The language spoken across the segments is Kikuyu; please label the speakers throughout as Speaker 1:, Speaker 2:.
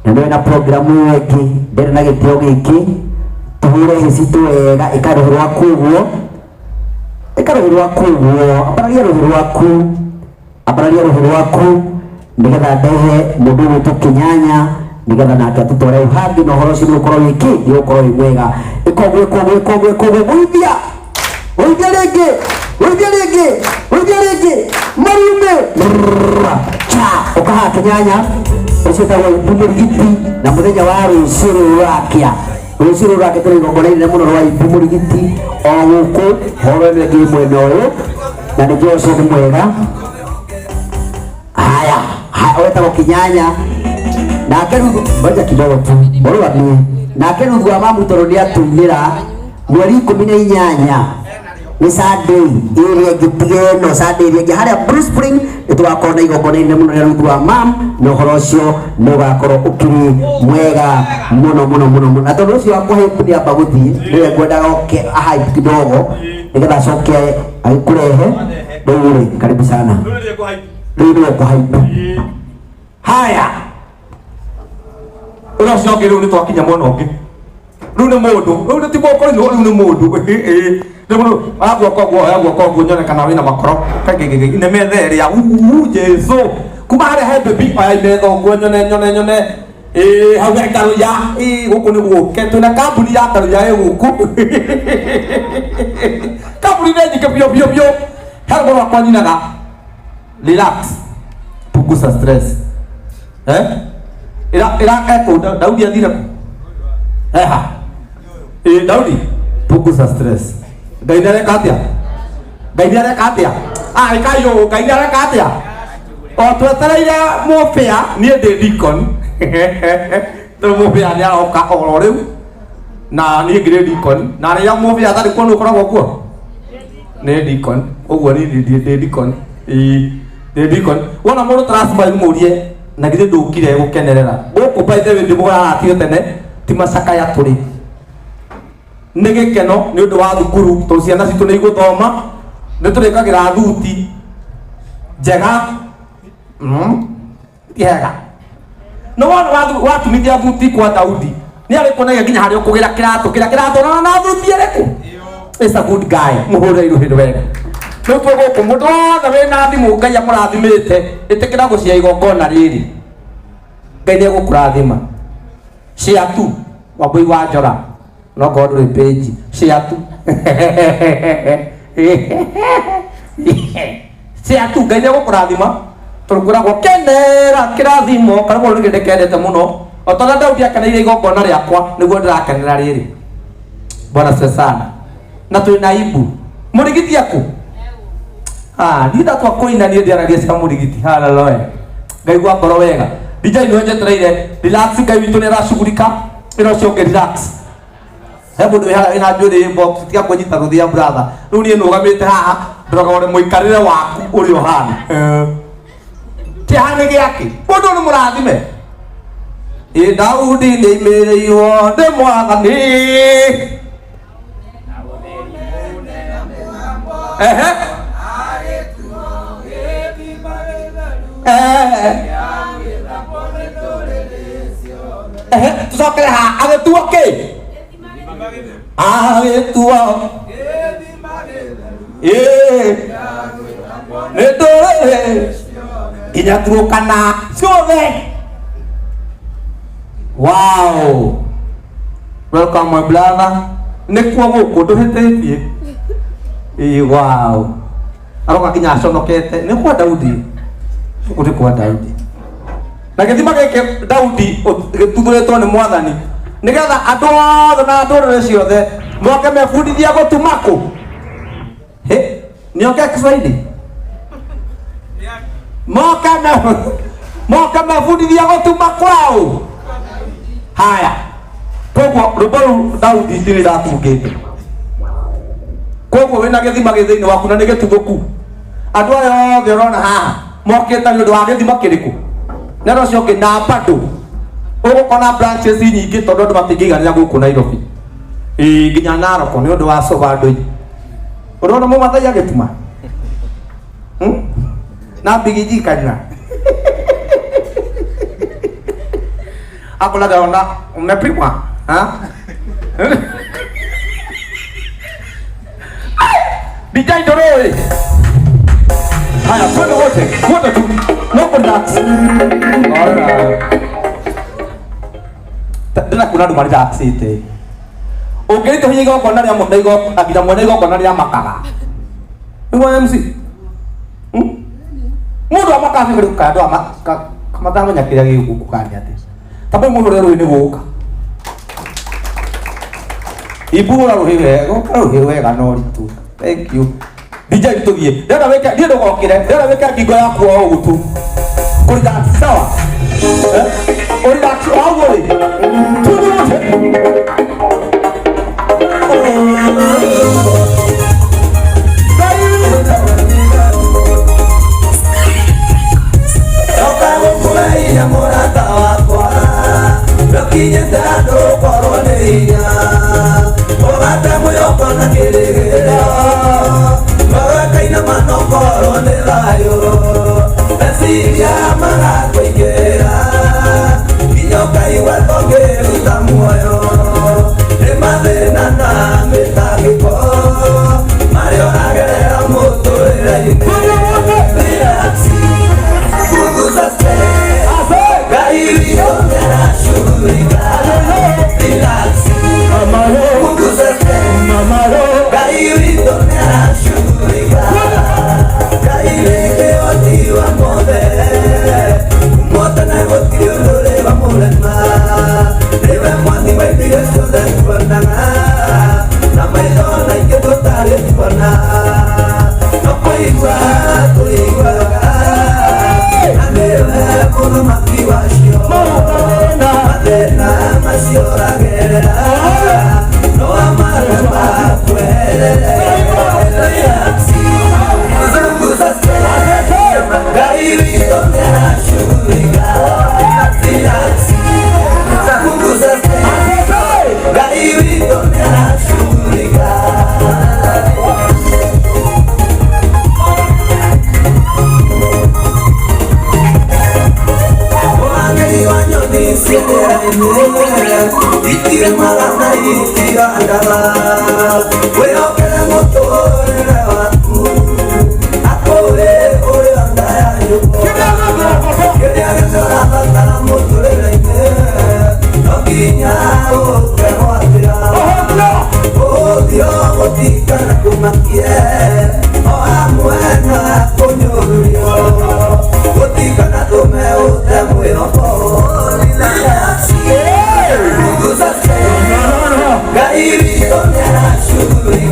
Speaker 1: Na nĩ na programu ĩyo ĩngĩ ndĩrĩ na gĩtĩo gĩkĩ tũhũre hĩ citũ wega. Ĩka rũhĩ rwaku ũguo, ĩka rũhĩ rwaku ũguo, ambararia rũhĩ rwaku, ambararia rũhĩ rwaku nĩgetha ndehe mũndũ ũgwĩtwo Kĩnyanya nĩgetha nake atũtware hau hangĩ, na ũhoro ũcio nĩ ũgũkorwo wĩ kĩ, nĩ ũgũkorwo wĩ mwega. Ĩka ũguo, ĩka ũguo, ĩka ũguo, ĩka ũguo, gũithia, gũithia rĩngĩ, gũithia rĩngĩ, gũithia rĩngĩ, marume cha ũkaha Kĩnyanya ũcio wĩtagwo Ibu Mũrigiti. Na mũthenya wa rũciũ rũrũ rũrakĩa, rũciũ rũrũ rũrakĩa, tũrĩ igongona inene mũno rwa Ibu Mũrigiti o gũkũ horo ĩno ĩngĩ mwena ũyũ, na nĩ njũĩ ũcio nĩ mwega. Haya, wetagwo Kinyanya nake Ruthu, ngoja kidogo tu ũrũgamie nake Ruthu wa mamu tondũ nĩ atũinĩra mweri 18 nĩ Sunday ĩrĩa ĩngĩ, tiga ĩno Sunday ĩrĩa ĩngĩ, harĩa Blue Spring nĩ tũgakorwo na igongona inene mũno rĩa Ruthu wa mam, na ũhoro ũcio nĩ ũgakorwo ũkĩrĩ mwega mũno mũno mũno mũno. Na tondũ ũcio wa kũhype nĩ amba gũthiĩ, nĩwe ngwendaga oke ahype kidogo nĩgetha acoke agĩkũrehe. Rĩu rĩ, karibu sana, rĩu nĩwe ũkũhype.
Speaker 2: Haya, ũrĩa ũcio ũngĩ, rĩu nĩ twakinya mwena ũngĩ. Rĩu nĩ mũndũ, rĩu nĩ ti mũkũrinũ, rĩu nĩ mũndũ. Nĩ mũndũ oya guoko ũguo, oya guoko ũguo nyone kana wĩna makoro. Kagegege nĩ metha ĩrĩa uu Jesu kuma harĩa he baby, oya imetha ũguo nyone nyone nyone. Ĩĩ, hau he Karuya. Ĩĩ, gũkũ nĩ gũke twĩna kambuni ya Karuya ĩ gũkũ, kambuni nĩ nyingĩ biũ biũ biũ. He rwĩmbo rwakwa nyinaga, "Relax, punguza stress." Eh, ira ira eko Daudi athire ku eha. Ĩ Daudi, punguza stress. Ngai nĩ areka atĩa? Ngai nĩ areka atĩa? Ah, ĩkai ũũ, Ngai nĩ areka atĩa? O twetereire mũbĩa, niĩ ndĩ deacon tondũ mũbĩa nĩ aroka oro rĩu, na niĩ ngĩrĩ deacon, na rĩrĩa mũbĩa atarĩ kuo nĩ ũkoragwo kuo nĩ deacon. Ũguo niĩ ndĩ deacon. Ĩĩ, ndĩ deacon. Wona mũndũ tũracemania, mũrie na githĩ ndũkire gũkenerera gũkũ. By the way, ndĩmũraratio tene, ti macakaya, tũrĩ nĩ gĩkeno nĩ ũndũ wa thukuru tondũ ciana citũ nĩ igũthoma, nĩ tũrĩkagĩra thuti njega. Ti hega no wona watumithia thuti kwa Daudi nĩ arĩkuonagia nginya harĩa ũkũgĩra kĩratũ, kĩrĩa kĩratwarana na thuti ĩrĩkũ. Is a good guy, mũhũrĩre iruhĩ wega. Rĩu twĩ gũkũ, mũndũ wothe wĩna thimũ Ngai amũrathimĩte, ĩtĩkĩra gũcia igongona rĩrĩ, Ngai nĩ egũkũrathima. Cia tu Wambui wa Njora, no ngorwo ndũrĩ page cia tu, cia tu, Ngai nĩ egũkũrathima tondũ kwĩragwo kenera kĩrathimo. Karĩmwe rĩngĩ ndĩkendete mũno, o ta ũrĩa Daudi akeneire igongona rĩakwa, nĩguo ndĩrakenera rĩrĩ. Bwana asifiwe sana. Na twĩ na Ibu Mũrigiti aku. Ah, niĩ ndatua kũina, niĩ ndĩaragia cia Mũrigiti. Haleluya, ngaigua ngoro wega. DJ nĩwe njetereire. Relax, Ngai witũ nĩ aracugurika. Ĩno ũcio ũngĩ, relax. He mũndũ wĩ harĩa wĩna njuĩrĩ box, tiga kwĩnyita rũthia brother. Rĩu niĩ nũgamĩte haha ndoraga ũrĩa mũikarĩre waku ũrĩa ũhana. Eh. Kĩeha nĩ gĩake, mũndũ nĩ mũrathime. Ĩ Daudi nĩ aimĩrĩirwo nĩ Mwathani. Ehe. Eh. Ehe, tucokere ha agĩtuo kĩ, agĩtuo ĩĩ nĩ ndũrĩrĩ nginya Turukana ciothe. Wow, welcome my brother, nĩkuo gũkũ ndũhĩtĩtie. Ĩĩ, wow, aroka nginya aconokete. Nĩ kwa Daudi gũkũ, nĩ kwa Daudi. Na gĩthima gĩkĩ Daudi gĩtuthũrĩtwo nĩ Mwathani nĩgetha andũ othe na ndũrĩrĩ ciothe moke mebundithie gũtuma kũ. He, nioke Kiswahili, moke me moke mebundithie gũtuma kwao. Haya, koguo rwĩmbo rũu Daudi ndirĩ ndatungĩte. Koguo wĩna gĩthima gĩ thĩinĩ waku na nĩ gĩtuthũku. Andũ aya othe ũrona haha mokĩte nĩ ũndũ wa gĩthima kĩrĩkũ? Na ũcio ũngĩ na bado ũgũkona branches nyingĩ tondũ andũ matingĩiganĩra gũkũ Nairobi. Ĩĩ, nginya Narok nĩ ũndũ wa coba andũ. Ũrona mũmathai agĩtuma? Na mbigiji kanyua. Akulaga ona umepimwa. Ha? DJ Ndoroi. Haya, twende wote. Wote tu. No relax. Alright. Ndĩra kuona andũ marelaxĩte. Ũngĩritũhia igongona rĩa mwene igongona nginya mwene igongona rĩa makaga. Nĩguo MC? Mũndũ amakaga nĩ gũka andũ matamenya kĩrĩa gĩgũkania atĩ. Ta mũndũ ũrĩa rũĩ nĩ gũka. Ibuhũra rũhĩ wega, ũka rũhĩ wega no ritũ. Thank you. DJ tũthiĩ. Ndĩrenda wĩke, ndiĩ ndũgokĩre. Ndĩrenda wĩke ngingo yaku o ũguo tu. Kũrelax, sawa? Eh? Ũrelax o ũguo rĩ. Tũthiĩ wote.
Speaker 3: Ndoka gũkũhe mũrata wakwa ndũkinyĩte handũ ũkorwo nĩ hinya ũgate mwĩhoko na kĩrĩgĩrĩro magakainama no korwo nĩ thayũ meciria magakũingĩra nginya ũkaigua tũngĩruta muoyo nĩ mathĩna na mĩtangĩko marĩa ũragerera mũtũrĩre-inĩ. Relax, punguza stress, Ngai witũ nĩarashughulika. Relax, punguza stress, Ngai witũ nĩarashughulika. Ngai wĩ kĩhoti wa mothe, mothe na gũtirĩ ũndũ ũrĩ wamũrema. Nĩwe mwathi wa indo ciothe tuonaga na maitho na ingĩ tũtarĩ tuona no kũigua tũiguaga na nĩwe mũthamaki wacio mathĩna macio ũragerera no amarema kweherere. Relax, punguza stress, Ngai witũ nĩarashughulika. Relax, punguza stress, Ngai witũ nĩarashughulika. Mũrangĩri wa nyoni ciĩ rĩera-inĩ itirĩmaga na itigandaga wĩhokere mũtũrĩre waku akũrĩ ũrĩa nda ya nyũkwa kĩrĩa gĩothe ũrabatara mũtũrĩre-inĩ no nginya ũkegwatĩra ũthio gũtikana kũmakie o hamwe na kũnyũrũrio gũtikana tũme ũte mwĩhoko. Relax, punguza stress, Ngai witũ nĩarashughulika.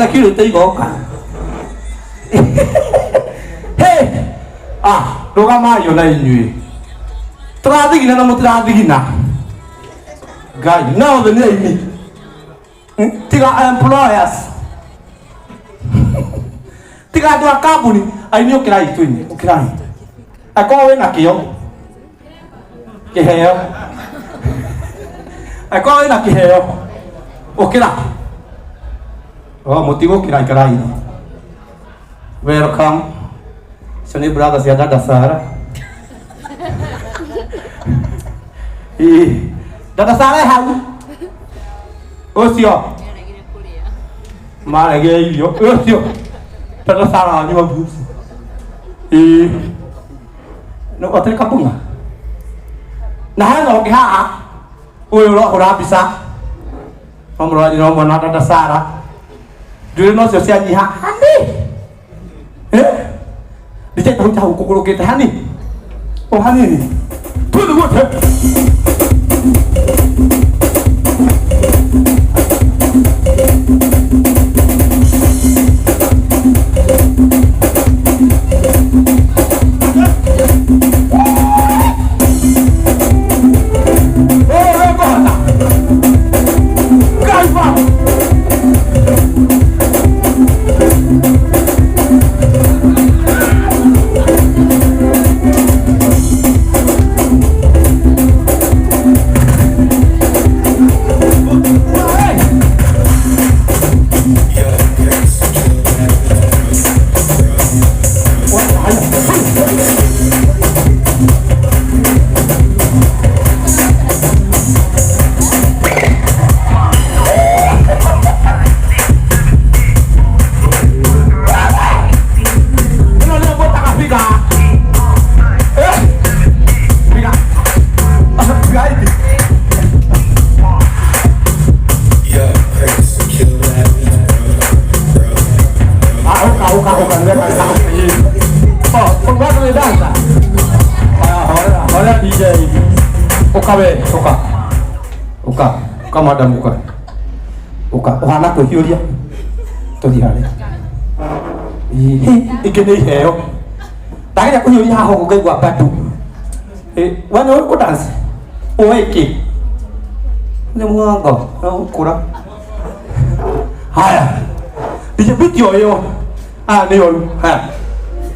Speaker 2: Security igoka. Hey! Ah, rũgamai ona inyuĩ. Tũrathigina na mũtirathigina. Ngai, no othe nĩ aini. Tiga employers. Tiga andũ a kambuni, aini ũkĩrai tũine, ũkĩrai. Akorwo wĩna kĩo, kĩheo. Akorwo wĩna kĩheo, ũkĩra. Oh, mũtigũkĩra ikarai. Welcome. Icio nĩ brother cia dada Sara. Ĩĩ. Dada Sara e hau. Ũcio. Maregire irio. Ũcio. Dada Sara wanyu hau ũcio. Ĩĩ. No otere kabunga. Na hena ũngĩ haha. Ũyũ ũrahũra mbica. No mũrwaji no mwana dada Sara. Njuĩrĩ nocio cianyiha hani. Eh? Ndichaita hau hau kũgũrũkĩte hani. O hanini. Twende wote. Oh, wekũhota. Ngai baba. Ĩno nĩyo ngwĩtaga figa. Eh, figa. Figa ici. Ah, ũka, ũka, ũka, nĩ weka, ũka. Oh, ũka nĩ dancer. Aya, horera, horera DJ. Ũka we, ũka. Ũka, ũka madam, ũka. Ũka, ũhana kwĩhiũria. Tũthiĩ harĩa. Ingĩ nĩ iheo. Ndageria kũhiũria haha ũguo ngaigua bado. Eh, we nĩ ũĩ kũdance? Ũĩ kĩ? Nĩ mwanga, ũkũra. Haya. DJ beat ũyũ. Aya nĩ oru. Haya.